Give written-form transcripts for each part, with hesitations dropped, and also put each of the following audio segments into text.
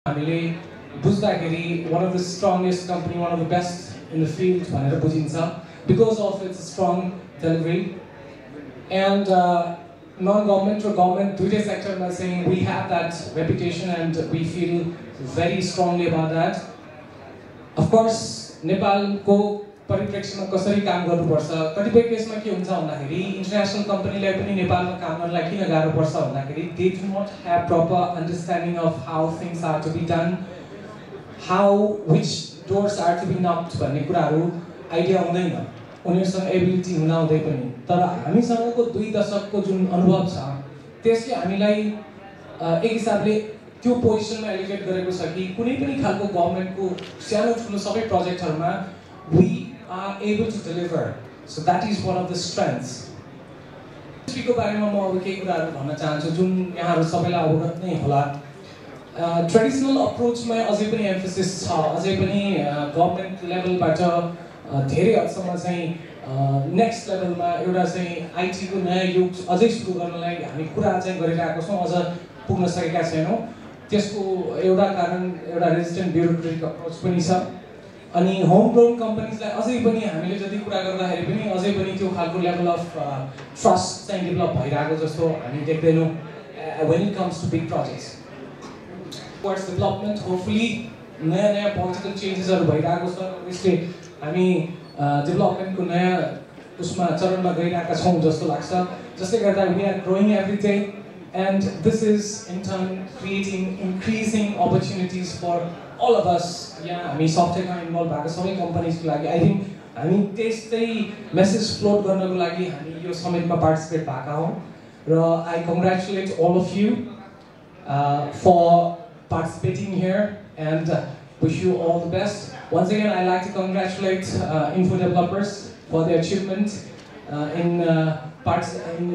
हामीले बुझ्दाखेरि one of the strongest company, one of the best in the field भनेर बुझिन्छ because of its strong delivery and non-government or government दुईटै सेक्टरमा चाहिँ we have that reputation and we feel very strongly about that. Of course नेपालको परिप्रेक्ष्यमा कसरी काम गर्नुपर्छ कतिपय केसमा के हुन्छ भन्दाखेरि इन्टरनेशनल कम्पनीलाई पनि नेपालमा काम गर्नलाई किन गाह्रो पर्छ भन्दाखेरि they do not have proper understanding of how things are to be done, which doors are to be knocked भन्ने कुराहरू आइडिया हुँदैन उनीहरुसँग एबिलिटी हुन हुँदै पनि तर हामीसँगको 2 दशकको जुन अनुभव छ त्यसले हामीलाई एक हिसाबले त्यो पोजिसनमा एलिभेट गरेको छ कि कुनै पनि खालको गभर्नमेन्टको सानो ठुलो सबै प्रोजेक्टहरुमा we are able to deliver, so that is one of the strengths. को बारेमा म अब केही कुराहरु भन्न चाहन्छु जुन यहाँहरु सबैलाई अवगत नै होला ट्रेडिसनल अप्रोचमा अझै पनि एम्फसिस छ अझै पनि गभर्नमेन्ट लेभलबाट धेरै हदसम्म चाहिँ नेक्स्ट लेभलमा एउटा चाहिँ आईटी को नयाँ युग अझै सुरु गर्नलाई हामी कुरा चाहिँ गरिरहेका छौं अझ पुग्न सकेका छैनौं त्यसको एउटा कारण एउटा रेजिस्टेन्ट ब्युरोक्रेटिक अप्रोच पनि छ अनि होम ग्रोन कम्पनीजलाई अझै पनि हामीले जति कुरा गर्दाखेरि पनि अझै पनि त्यो खालको लेभल अफ ट्रस्ट चाहिँ डेभलप भइरहेको जस्तो हामी देख्दैनौं when it comes to big projects towards development hopefully नयाँ पोलिटिकल चेन्जेसहरु भइरहेको छ यसले हामी डेभलपमेन्टको नयाँ उसमा चरणमा गइरहेका छौं जस्तो लाग्छ जसले गर्दा we are growing every day and this is in turn creating increasing opportunities for all of us यहाँ हामी सफ्टवेयरमा इन्भल्भ भएको सबै कम्पनीजको लागि आई थिंक हामी त्यस्तै मेसेज फ्लोट गर्नको लागि हामी यो समिटमा पार्टिसिपेट भएका हौं र I congratulate all of you for participating here and wish you all the best. Once again, I'd like to congratulate Info Developers for their achievement in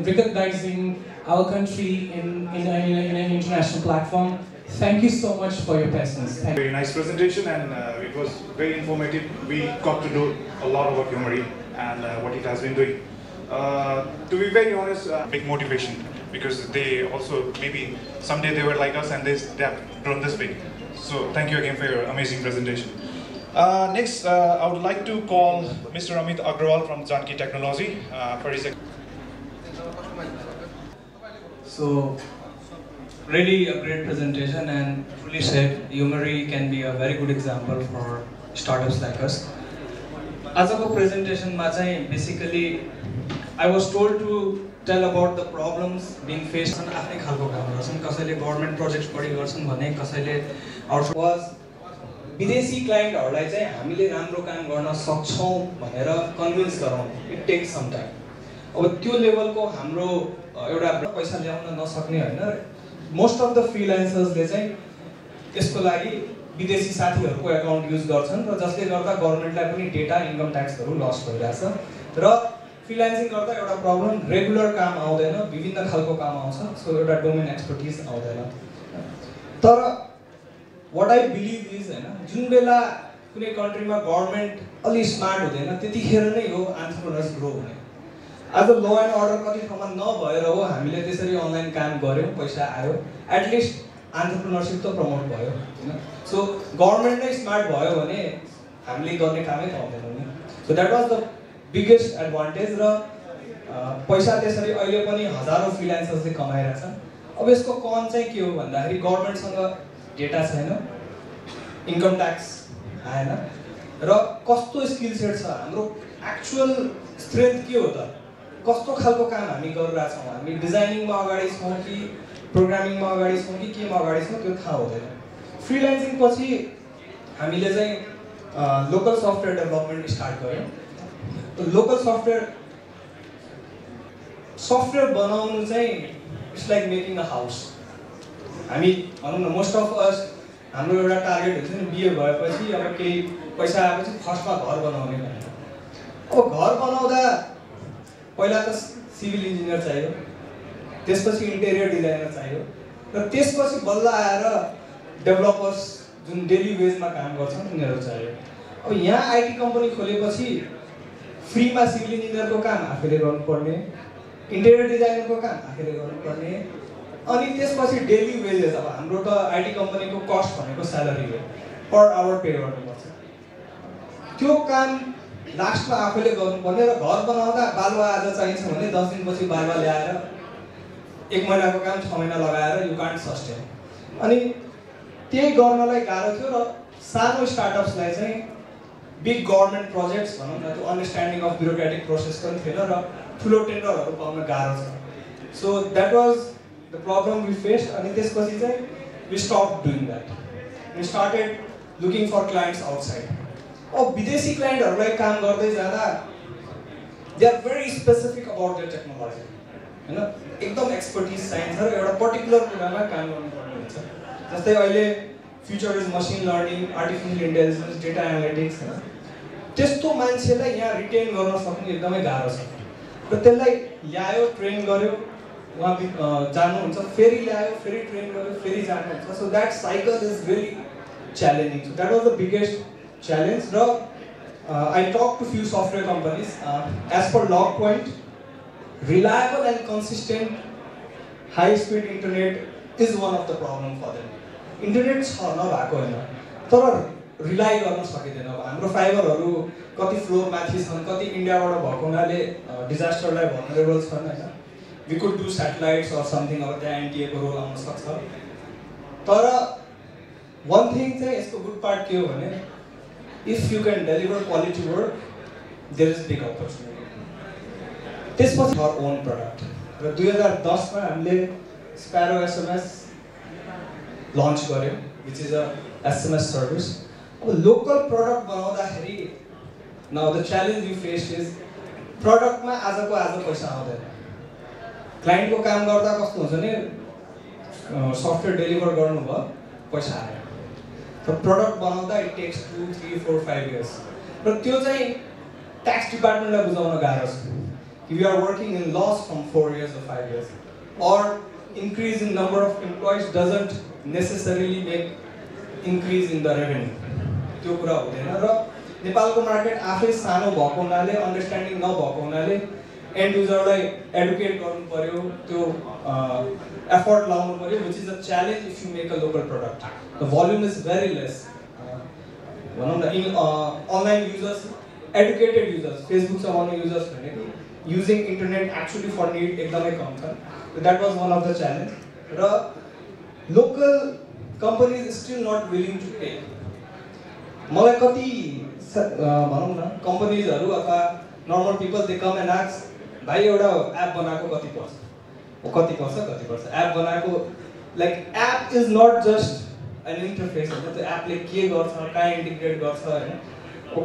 recognizing our country in an international platform. Thank you so much for your presence. Very nice presentation and it was very informative. We got to know a lot about Yomery and what it has been doing. To be very honest, big motivation because they also maybe someday they were like us and they have grown this big. So thank you again for your amazing presentation. Next, I would like to call Mr. Amit Agrawal from Janki Technology for his. So, really a great presentation and truly said, Yomery can be a very good example for startups like us. Ajako presentation ma chai basically I was told to tell about the problems being faced on आफ्नै खालको काम गर्छन् कसैले government projects बढी गर्छन् भने कसैले outsource विदेशी क्लाइन्टहरुलाई चाहिँ हामीले राम्रो काम गर्न सक्छौं भनेर कन्भिन्स गराउनु इट टेक्स सम टाइम अब त्यो लेभलको हाम्रो एउटा पैसा ल्याउन नसक्ने हैन मोस्ट अफ द फ्रीलान्सर्सले चाहिँ यसको लागि विदेशी साथीहरुको अकाउन्ट युज गर्छन् र जसले गर्दा गभर्नमेन्टलाई पनि डेटा इन्कम ट्याक्सहरु लस भइरहेछ र फ्रीलान्सिङ गर्दा एउटा प्रब्लम रेगुलर काम आउँदैन विभिन्न खालको काम आउँछ सो एउटा डोमेन एक्सपर्टिज आउँदैन तर व्हाट आई बिलिभ इज हैन जुन बेला कुनै कन्ट्रीमा गभर्नमेन्ट अलि स्मार्ट हुँदैन त्यतिखेर नै हो एन्टरप्रेन्योर्स ग्रो हुने आज ल एन्ड अर्डर कति ठाउँमा नभएर हो हामीले त्यसरी अनलाइन काम गर्यौं पैसा आयो एटलिस्ट एन्टरप्रेन्योरशिप त प्रमोट भयो हैन सो गभर्नमेन्ट नै स्मार्ट भयो भने हामीले गर्ने कामै पाउँदैनौं नि so that was the biggest advantage र पैसा त्यसरी अहिले पनि हजारौं फ्रीलान्सर्सले कमाइरहेछन् अब यसको कन चाहिँ के हो भन्दाखेरि गभर्नमेन्टसँग डेटा छैन इन्कम ट्याक्स आएन र कस्तो स्किल सेट छ हाम्रो एक्चुअल स्ट्रेन्थ के हो त कस्तो खालको काम हामी गरिरहेछौं हामी डिजाइनिङमा अगाडि छौं कि प्रोग्रामिङमा अगाडि छौं कि केमा अगाडि छौं त्यो थाहा हुँदैन फ्रीलान्सिङ पछि हामीले चाहिँ लोकल सफ्टवेयर डेभलपमेन्ट स्टार्ट गर्यौं त लोकल सफ्टवेयर बनाउनु चाहिँ it's like making a house हामी भनौं न मोस्ट अफ अस हाम्रो एउटा टार्गेट हुन्छ नि बिए भएपछि अब केही पैसा आएपछि फर्स्टमा घर बनाउने भनेर अब घर बनाउँदा पहिला त सिभिल इन्जिनियर चाहियो त्यसपछि इन्टेरियर डिजाइनर चाहियो र त्यसपछि बल्ल आएर डेभलपर्स जुन डेली वेजमा काम गर्छन् उनीहरू चाहियो अब यहाँ आईटी कम्पनी खोलेपछि फ्रीमा सिभिल इन्जिनियरको काम आफैले गर्नुपर्ने इन्टेरियर डिजाइनरको काम आफैले गर्नुपर्ने अनि त्यसपछि डेली वेजेस, अब हाम्रो त आइटी कम्पनीको कस्ट भनेको स्यालेरी हो, पर आवर पे गर्नुपर्छ। त्यो काम लास्टमा आफूले गर्नुपर्ने र घर बनाउँदा बालुवा आज चाहिन्छ भने 10 दिनपछि बालुवा ल्याएर 1 महिनाको काम 6 महिना लगाएर यु कान्ट सस्टेन। अनि त्यही गर्नलाई गाह्रो थियो र सानो स्टार्टअप्सलाई चाहिँ बिग गभर्नमेन्ट प्रोजेक्ट्स भनौँ न, त्यो अन्डरस्ट्यान्डिङ अफ ब्युरोक्रेटिक प्रोसेस पनि थिएन र ठुलो टेन्डरहरू पाउन गाह्रो छ। So that was the problem we face. अनि त्यसपछि चाहिँ we stop doing that, we started looking for clients outside. अब विदेशी क्लाइन्टहरूलाई काम गर्दै जाँदा they are very specific about the technology, होइन, एकदम एक्सपर्टिज चाहिन्छ र एउटा पर्टिकुलर कुरामा काम गर्नुपर्ने हुन्छ। जस्तै अहिले future is machine learning, artificial intelligence, data analytics, होइन, त्यस्तो मान्छेलाई यहाँ रिटेन गर्न सक्नु एकदमै गाह्रो छ। र त्यसलाई ल्यायो, ट्रेन गर्यो, उहाँ जानुहुन्छ, फेरि ल्यायो, फेरि ट्रेन गर्यो, फेरि जानुहुन्छ। So that cycle is very challenging. So that was the biggest challenge. I talked to few software companies. As per Logpoint, reliable and consistent high-speed internet is one of the problem for them. Internet छ नभएको होइन, तर rely गर्न सकिँदैन। अब हाम्रो फाइबरहरू कति floor माथि छन्, कति इन्डियाबाट भएको हुनाले डिजास्टरलाई भनरेबल छन्, होइन। We could do satellites or something, अब त्यहाँ एनटिएको रोल आउन सक्छ। तर वान थिङ चाहिँ यसको गुड पार्ट के हो भने, if you can deliver quality work, there is big opportunity. त्यसपछि our own product. र 2010 मा हामीले Sparrow SMS लन्च गर्यो, which is a SMS service. अब लोकल प्रडक्ट बनाउँदाखेरि now the challenge you faced is प्रडक्टमा आजको आज पैसा आउँदैन। क्लाइन्टको काम गर्दा कस्तो हुन्छ भने सफ्टवेयर डेलिभर गर्नुभयो, पैसा आयो। तर प्रडक्ट बनाउँदा इट टेक्स 2, 3, 4, 5 years। र त्यो चाहिँ ट्याक्स डिपार्टमेन्टलाई बुझाउन गाह्रो छ। If you are working in loss from 4 years or 5 years, or increase in number of employees doesn't necessarily make increase in the revenue, त्यो कुरा हुँदैन। र नेपालको मार्केट आफै सानो भएको हुनाले, अन्डरस्ट्यान्डिङ नभएको हुनाले एन्ड युजरलाई एडुकेट गर्नु पर्यो, त्यो एफर्ट लाउनु पर्यो, which is a challenge if you make a local product. The volume is very less. भनौँ न, in online users, educated users, Facebook चलाउने users भनेको using internet actually for need एकदमै कम छ। So that was one of the challenge. र local companies still not willing to pay. मलाई कति भनौँ न कम्पनीजहरू अथवा normal people they come and ask, भाइ एउटा एप बनाएको कति पर्छ? कति पर्छ? एप बनाएको, like app is not just an interface होइन, त्यो एपले के गर्छ, कहाँ इन्टिग्रेट गर्छ, होइन।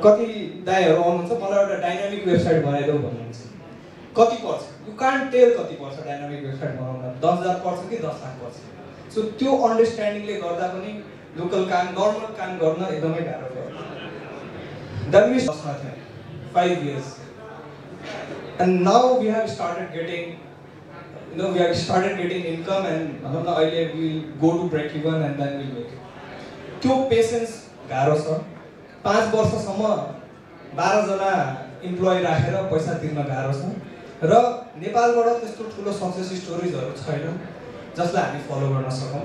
कति दाइहरू आउनुहुन्छ, मलाई एउटा डाइनामिक वेबसाइट बनाइदेऊ भन्नुहुन्छ, कति पर्छ? यु कान्ट टेल कति पर्छ डाइनामिक वेबसाइट बनाउन, 10,000 पर्छ कि 10 लाख पर्छ। सो त्यो अन्डरस्ट्यान्डिङले गर्दा पनि लोकल काम, नर्मल काम गर्न एकदमै गाह्रो भयो। Then we started 5 years, and now we have started getting, income, and we will go to break even and then we'll make it. त्यो पेशेन्स गाह्रो छ। 5 वर्षसम्म 12 जना इम्प्लोइ राखेर पैसा तिर्न गाह्रो छ र नेपालबाट त्यस्तो ठुलो सक्सेस स्टोरिजहरू छैन जसलाई हामी फलो गर्न सकौँ।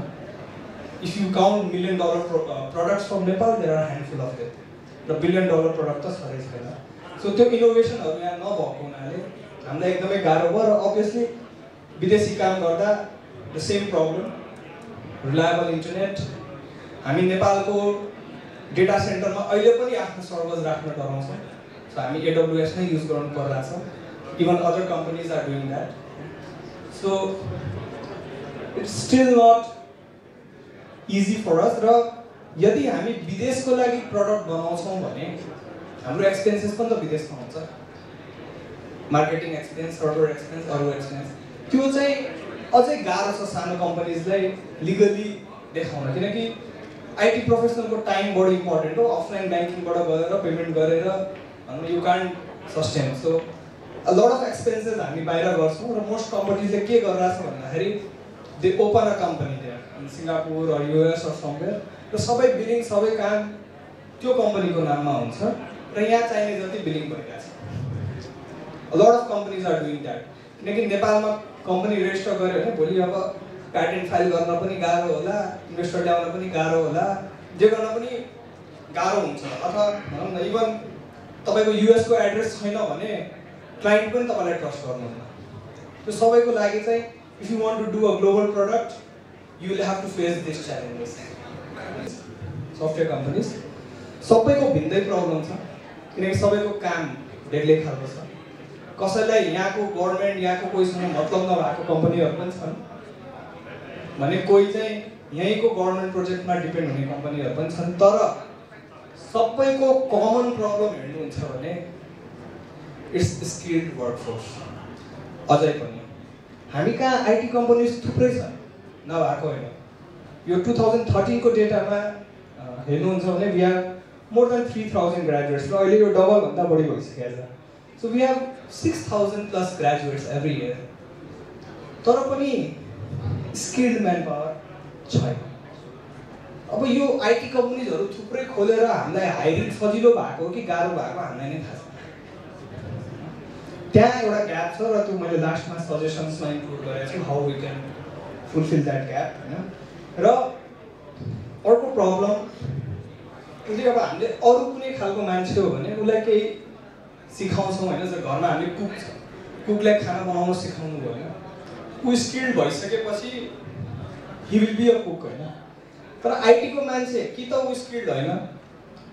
If you count $1 million products from Nepal, there are a handful of them. र $1 billion प्रडक्ट त छँदै छैन। सो त्यो इनोभेसनहरू यहाँ नभएको हुनाले हामीलाई एकदमै गाह्रो भयो। र अभियसली विदेशी काम गर्दा the same problem, reliable internet. हामी नेपालको डेटा सेन्टरमा अहिले पनि आफ्नो सर्भर्स राख्न डराउँछौँ। सो हामी AWS नै युज गर्नु परिरहेछ। Even other companies are doing that. So it's still not easy for us. र यदि हामी विदेशको लागि प्रडक्ट बनाउँछौँ भने हाम्रो एक्सपेन्सेस पनि त विदेशमा हुन्छ, मार्केटिङ एक्सपेन्स, सर्भर एक्सपेन्स, अरू एक्सपेन्स। त्यो चाहिँ अझै गाह्रो छ सानो कम्पनीजलाई लिगली देखाउन, किनकि आइटी प्रोफेसनलको टाइम बढी इम्पोर्टेन्ट हो। अफलाइन ब्याङ्किङबाट गएर पेमेन्ट गरेर you can't sustain. So a lot of expenses हामी बाहिर गर्छौँ र मोस्ट कम्पनीजले के गरिरहेछ भन्दाखेरि they open a company there in Singapore or US or somewhere, र सबै बिलिङ सबै काम त्यो कम्पनीको नाममा हुन्छ र यहाँ चाहिने जति बिलिङ भइरहेछ। A lot of companies are doing that, किनकि नेपालमा कम्पनी रेजिस्टर गर्यो भने भोलि अब प्याटेन्ट फाइल गर्न पनि गाह्रो होला, इन्भेस्टर ल्याउन पनि गाह्रो होला, जे गर्न पनि गाह्रो हुन्छ। अथवा भनौँ न इभन तपाईँको युएस को एड्रेस छैन भने क्लाइन्ट पनि तपाईँलाई ट्रस्ट गर्नुहुन्न। त्यो सबैको लागि चाहिँ if you want to do a global product you will have to face this challenges. Software companies सबैको भिन्दै प्रब्लम छ किनकि सबैको काम बेग्लै खालको छ। कसैलाई यहाँको गभर्नमेन्ट यहाँको कोहीसँग मतलब नभएको कम्पनीहरू पनि छन् भने कोही चाहिँ यहीँको गभर्नमेन्ट प्रोजेक्टमा डिपेन्ड हुने कम्पनीहरू पनि छन्। तर सबैको कमन प्रब्लम हेर्नुहुन्छ भने इट्स स्किल्ड वर्कफोर्स। अझै पनि हामी कहाँ आइटी कम्पनीज थुप्रै छन्, नभएको होइन। यो 2013 को डेटामा हेर्नुहुन्छ भने we have more than 3000 graduates र अहिले यो डबलभन्दा बढी भइसकेको छ। So we have 6000 plus graduates every year. तर पनि स्किल्ड म्यान पावर छैन। अब यो आइटी कम्पनीजहरू थुप्रै खोलेर हामीलाई हायरिङ सजिलो भएको कि गाह्रो भएको हामीलाई नै थाहा छ। त्यहाँ एउटा ग्याप छ र त्यो मैले लास्टमा सजेसन्समा इन्क्लुड गरेको छु how we can fulfil that gap होइन। र अर्को प्रब्लम उसले अब हामीले अरू कुनै खालको मान्छे हो भने उसलाई केही सिकाउँछौँ होइन। जस्तो घरमा हामीले कुक छ, कुकलाई खाना बनाउन सिकाउनु भयो होइन, ऊ स्किल्ड भइसकेपछि he will be a cook होइन। तर आइटीको मान्छे कि त ऊ स्किल्ड होइन,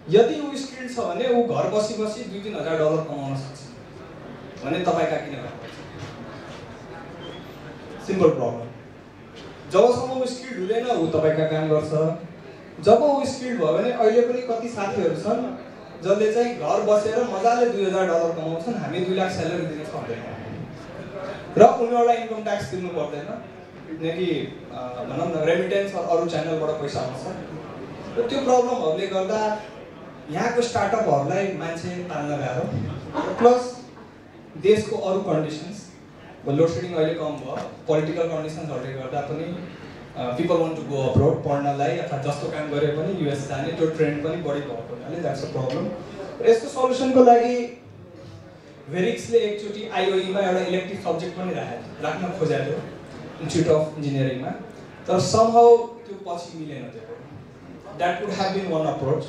यदि ऊ स्किल्ड छ भने ऊ घर बसी बसी $2-3 हजार कमाउन सक्छ भने तपाईँ कहाँ किन गर्नुहुन्छ? Simple problem. जबसम्म ऊ स्किल्ड हुँदैन ऊ तपाईँ कहाँ काम गर्छ। जब ऊ स्किल्ड भयो भने अहिले पनि कति साथीहरू छन् जसले चाहिँ घर बसेर मजाले $2,000 कमाउँछन्, हामी 2 लाख स्यालेरी दिन सक्दैन र उनीहरूलाई इन्कम ट्याक्स तिर्नु पर्दैन किनकि भनौँ न रेमिटेन्स अरू च्यानलबाट पैसा आउँछ। र त्यो प्रब्लमहरूले गर्दा यहाँको स्टार्टअपहरूलाई मान्छे तान्न गाह्रो। प्लस देशको अरू कन्डिसन्स, लोड सेडिङ अहिले कम भयो, पोलिटिकल कन्डिसन्सहरूले गर्दा पनि people want to go abroad पढ्नलाई अथवा जस्तो काम गरे पनि युएस जाने त्यो ट्रेन्ड पनि बढी भएको हुनाले द्याट्स अ प्रब्लम। र यसको सल्युसनको लागि भेरिक्सले एकचोटि आइओईमा एउटा इलेक्टिभ सब्जेक्ट पनि राख्न खोजेको थियो इन्स्टिट्युट अफ इन्जिनियरिङमा, तर समहाउ त्यो पछि मिलेन। त्यो that could have been one approach.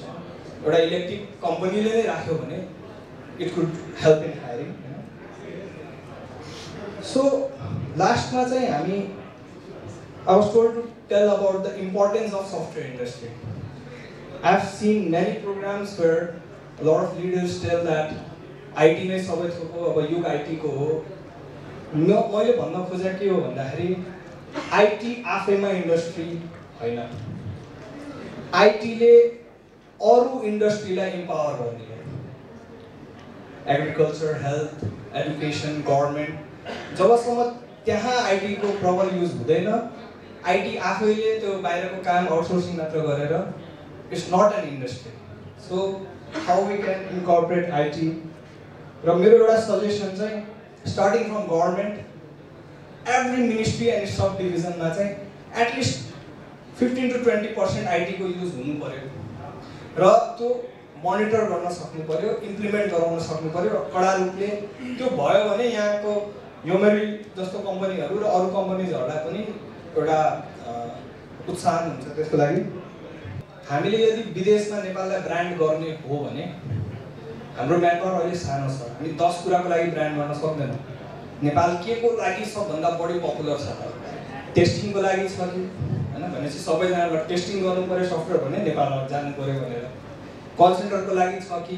एउटा इलेक्टिभ कम्पनीले नै राख्यो भने it could help in hiring. So लास्टमा चाहिँ हामी I was told to tell about the importance of software industry. I've seen many programs where a lot of leaders tell that IT नै सबै थोको अब युग IT को हो। मैले भन्न खोजेको के हो भन्दाखेरि IT आफैमा इन्डस्ट्री होइन, IT ले अरू इन्डस्ट्रीलाई इम्पावर गर्ने हो। एग्रिकल्चर, हेल्थ, एजुकेसन, गभर्नमेन्ट जबसम्म त्यहाँ IT को प्रपर युज हुँदैन, IT आफैले त्यो बाहिरको काम आउटसोर्सिङ मात्र गरेर it's not an industry. So how we can incorporate IT। र मेरो एउटा सजेसन चाहिँ starting from government every ministry and सब डिभिजनमा चाहिँ एटलिस्ट 15 to 20% IT को युज हुनु पर्यो र त्यो मोनिटर गर्न सक्नु पर्यो, इम्प्लिमेन्ट गराउन सक्नु पर्यो कडा रूपले। त्यो भयो भने यहाँको योमेरी जस्तो कम्पनीहरू र अरू कम्पनीजहरूलाई पनि एउटा उत्साहन हुन्छ। त्यसको लागि हामीले यदि विदेशमा नेपाललाई ब्रान्ड गर्ने हो भने हाम्रो म्यानपावर अहिले सानो छ, हामी 10 कुराको लागि ब्रान्ड गर्न सक्दैनौँ। नेपाल के को लागि सबभन्दा बढी पपुलर छ त? टेस्टिङको लागि छ कि होइन भनेपछि सबैजनालाई टेस्टिङ गर्नु पर्यो सफ्टवेयर भने नेपालमा जानु पर्यो भनेर। कल सेन्टरको लागि छ कि,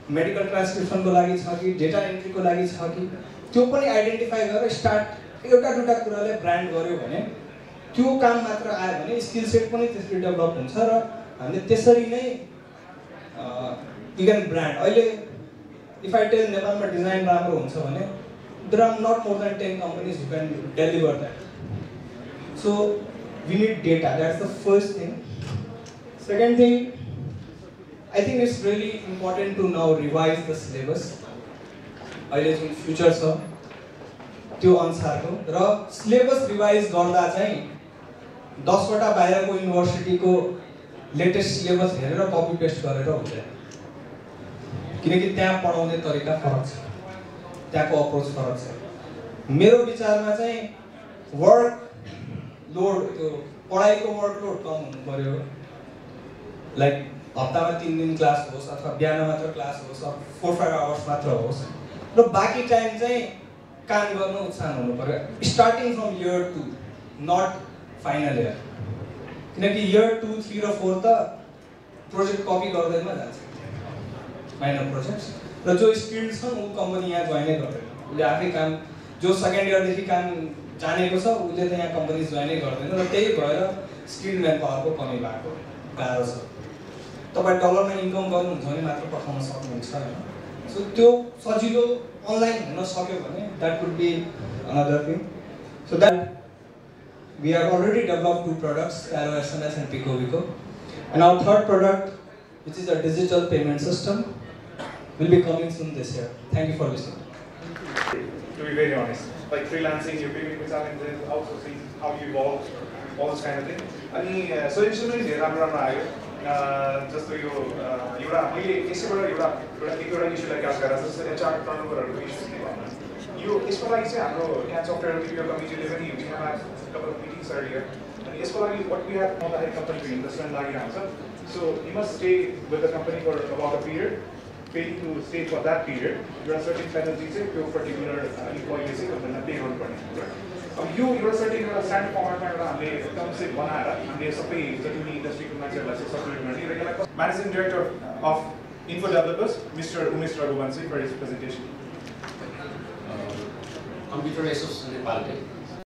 मेडिकल ट्रान्सक्रिप्सनको लागि छ कि, डेटा एन्ट्रीको लागि छ कि, त्यो पनि आइडेन्टिफाई गरेर स्टार्ट एउटा दुईटा कुराले ब्रान्ड गर्यो भने त्यो काम मात्र आयो भने स्किल सेट पनि त्यसरी डेभलप हुन्छ र हामीले त्यसरी नै इगन ब्रान्ड। अहिले इफ आई टेल नेपालमा डिजाइन राम्रो हुन्छ भने there are not more than 10 companies who can deliver that. So we need data, that's the first thing. Second thing I think it's really important to now revise the syllabus. अहिले जुन future छ त्यो अनुसारको र syllabus revise गर्दा चाहिँ 10 वटा बाहिरको युनिभर्सिटीको लेटेस्ट सिलेबस हेरेर कपी पेस्ट गरेर हुँदैन किनकि त्यहाँ पढाउने तरिका फरक छ, त्यहाँको अप्रोच फरक छ। मेरो विचारमा चाहिँ वर्क लोड त्यो पढाइको वर्कलोड कम हुनु पऱ्यो लाइक हप्तामा 3 दिन क्लास होस् अथवा बिहान मात्र क्लास होस् 4-5 आवर्स मात्र होस् र बाँकी टाइम चाहिँ काम गर्न उत्साह हुनु पर्यो starting from year 2 not final year किनकि इयर 2, 3 र 4 त प्रोजेक्ट कपी गर्दैमा जान्छ माइनर प्रोजेक्ट्स र जो स्किल्ड छन् ऊ कम्पनी यहाँ जोइनै गर्दैन उसले आफै काम जो सेकेन्ड इयरदेखि काम जानेको छ उसले त यहाँ कम्पनी जोइनै गर्दैन र त्यही भएर स्किल्ड म्यान पावरको कमी भएको गाह्रो छ तपाईँ डलरमा इन्कम गर्नुहुन्छ भने मात्र पठाउन सक्नुहुन्छ होइन सो त्यो सजिलो अनलाइन हुन सक्यो भने that could be another thing so that we are already develop 2 products Arrow SMS and PicoVico and our third product which is a digital payment system will be coming soon this year. Thank you for listening. To be very honest, like freelancing, your payment challenges, outsourcing, how you evolve, all this kind of thing. अनि suggestion पनि धेरै राम्रो राम्रो आयो जस्तो यो एउटा मैले यसैबाट एउटा इस्युलाई क्याच गरेर जस्तो एचआर टर्नओभरहरूको इस्यु नै भन्नु यो यसको लागि चाहिँ हाम्रो यहाँ सफ्टवेयर रिभ्यू कमिटीले पनि we have couple of meetings earlier अनि यसको लागि व्हाट वी हेभ भन्दाखेरि कम्पनीको इन्भेस्टमेन्ट लागिरहेको छ so you must stay with the company for about a period failing to stay for that period, there are certain penalties that your particular employee is going to pay on. You are certain standard format come say one hour, and they supply the industry manager. Managing Director of Info Developers, Mr. Umesh Raghuvanshi, for his presentation. Computer Resources Nepal.